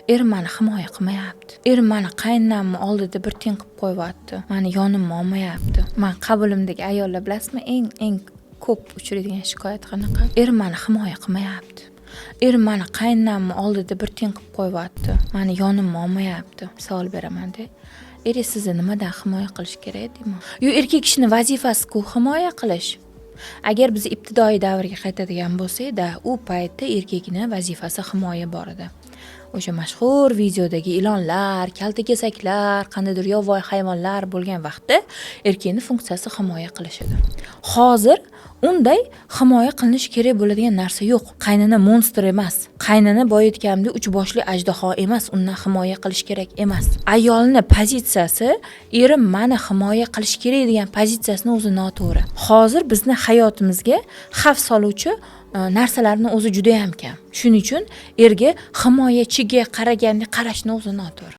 Erim mani himoya qilmayapti. Erim mani qaynonamni oldida bir tiyin qilib qo'yyapti, mani yonimga olmayapti. Man qabulimdagi ayollar, bilasizmi, eng eng ko'p uchraydigan shikoyat qanaqa? Erim mani himoya qilmayapti. Erim mani qaynonamni oldida bir tiyin qilib qo'yyapti, mani yonimga olmayapti. Savol beramanda: eringiz sizni nimadan himoya qilishi kerak, deyman. Yo'q, erkak kishini vazifasi-ku himoya qilish. Agar biz ibtidoiy davrga qaytadigan bo'lsak-da, u paytda erkakni vazifasi himoya bor edi. O'sha mashhur videodagi ilonlar, kaltakesaklar, qandaydir yovvoyi hayvonlar bo'lgan vaqtda erkakni funksiyasi himoya qilish edi. Hozir unday himoya qilinishi kerak bo'ladigan narsa yo'q. Qaynona monstr emas, qaynona, boya aytganimdek, uch boshli ajdaho emas, undan himoya qilish kerak emas. Ayolni pozitsiyasi "erim mani himoya qilish kerak" degan pozitsiyasini o'zi noto'g'ri. Hozir bizni hayotimizga xavf soluvchi narsalarni o'zi judayam kam. Shuning uchun erga himoyachiga qaragandek qarashni o'zi noto'g'ri.